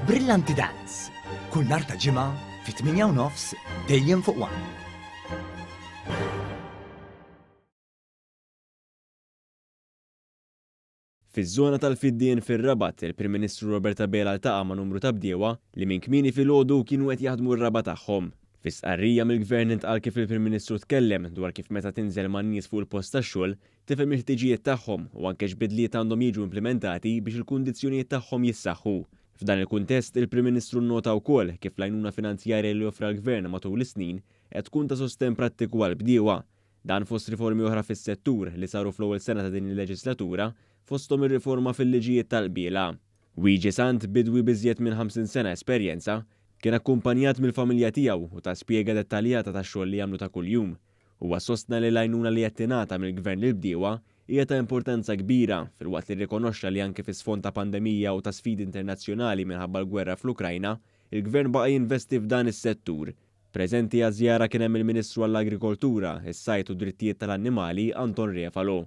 Brillanti Dance, kull nhar ta' Ġimgħa fit-8 u nofs dejjem fuq One. Fiż-żona tal-Fiddien fir-Rabat, il-Prim Ministru Robert Abela ltaqa' ma' numru ta' bdiewa li minn kmieni filgħodu kienu qed jaħdmu r-raba' tagħhom. Fi stqarrija mill-Gvern intqal kif il-Prim Ministru tkellem dwar kif meta tinżel man-nies fuq il-post tax-xogħol, tifhem il-ħtiġijiet tagħhom u anke x'bidliet għandhom jiġu implimentati biex il-kundizzjonijiet tagħhom jissaħħu. F'dan il-kuntest, il-Prim Ministru nnota wkoll kif l-għajnuna finanzjarja li offra l-Gvern matul is-snin qed tkun ta' sostenn prattiku għall-bdiewa. Dan fost riformi oħra fis-settur li saru fl-ewwel sena ta' din il-leġislatura, fosthom ir-riforma fil-liġijiet tal-qbiela. Wiġi Sant, bidwi b'iżjed minn 50 sena esperjenza, kien akkumpanjat mill-familja tiegħu u ta spjega dettaljata tax-xogħol li jagħmlu ta' kuljum. Huwa sostna li l-għajnuna li qed tingħata mill-Gvern lill-bdiewa hija ta' importanza kbira, filwaqt li rrikonoxxa li anke fi sfond ta' pandemija u ta' sfidi internazzjonali minħabba l-gwerra fl-Ukrajna, il-Gvern baqa' jinvesti f'dan is-settur. Preżenti għaż-żjara kien hemm il-Ministru għall-Agrikoltura, is-Sajd u d-Drittijiet tal-Annimali, Anton Refalo.